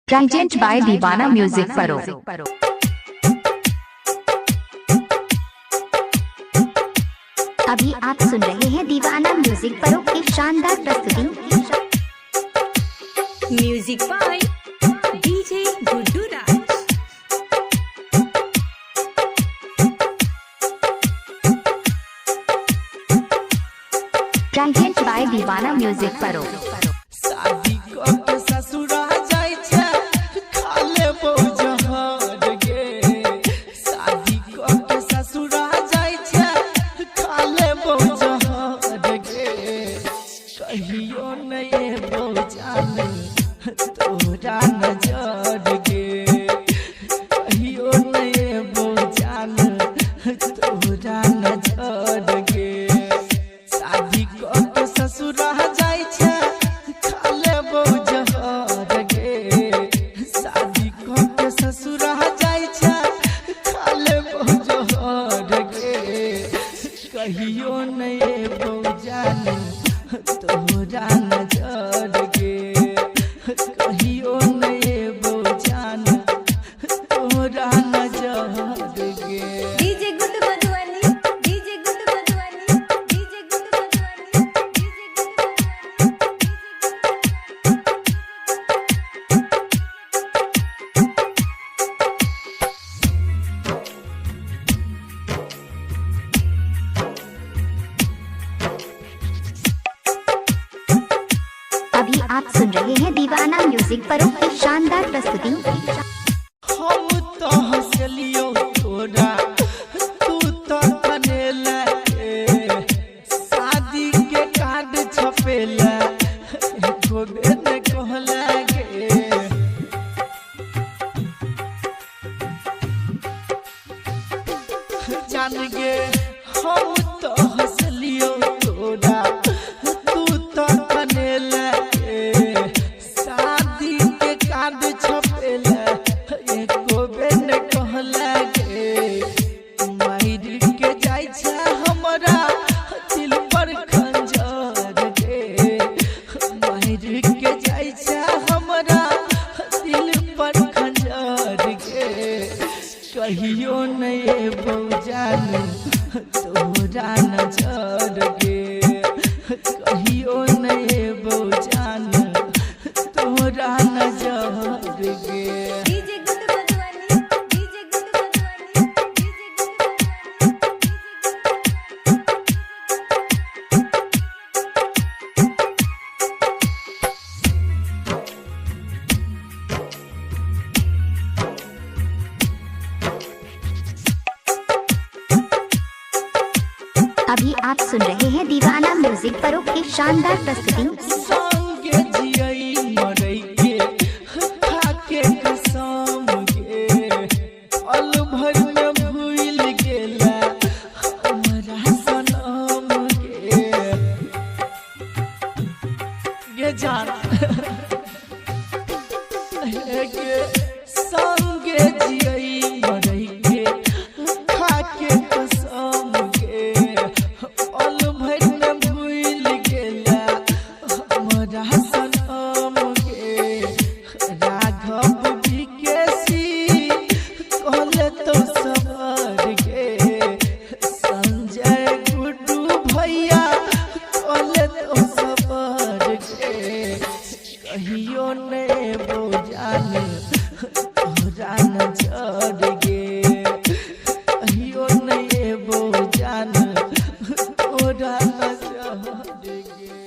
Present by Deewana music परो। अभी आप सुन रहे हैं दीवाना म्यूजिक परो की शानदार प्रस्तुति। Music by DJ Guddu Raj. Present by Deewana music परो। शादी कऽ के ससुरा जाइ छै, खा लेबौ जहर गे। शादी कऽ के ससुरा जाइ छै, खा लेबौ जहर गे। कहियो नहि एबौ जान तोरा नजर गे। कहियो नहि एबौ जान तोरा नजर गे। शादी कऽ के ससुरा जाइ छै, खा लेबौ जहर गे। शादी कऽ के ससुरा जाइ छै, खा लेबौ जहर गे। कहियो नहि एबौ जान तोरा नजर गे। कहियो नहि एबौ जान तोरा नजर गे। DJ Guddu Madhubani, DJ Guddu Madhubani, DJ Guddu Madhubani, DJ Guddu Madhubani. अभी आप सुन रहे हैं दीवाना म्यूजिक परो की शानदार प्रस्तुति। हम तो हंसलियो तोरा, तू तो कनेला गे। शादी के कार्ड छपेला, एको बेर ने कहला गे। जान गे, हम तो हंसलियो तोरा, तू तो कनेला गे। शादी के कार्ड छपेला, एको बेर ने कहला गे। मारि के जाइ छै हमरा दिल पर खंजर गे। मारि के जाइ छै हमरा दिल पर खंजर गे। कहियो नहि एबौ जान तोरा नजर गे। कहियो नहि एबौ जान तोरा नजर गे। DJ Guddu Madhubani, DJ Guddu Madhubani, DJ Guddu Madhubani. अभी आप सुन रहे हैं दीवाना म्यूजिक परो की शानदार प्रस्तुति। संगे जियई मरई के खाके कसम गे। पल भर में भूल गेला हमरा सनम गे। गे जान हे गे, संगे जियई मरई के खाके कसम गे। पल भर में भूल गेला हमरा सनम गे। राघव विकेसी कहले तो सबर गे। संजय गुड्डू भैया कहले तो सबर गे। कहियो ने एबौ जान तोरा नजर गे। कहियो नहि एबौ जान तोरा नजर गे।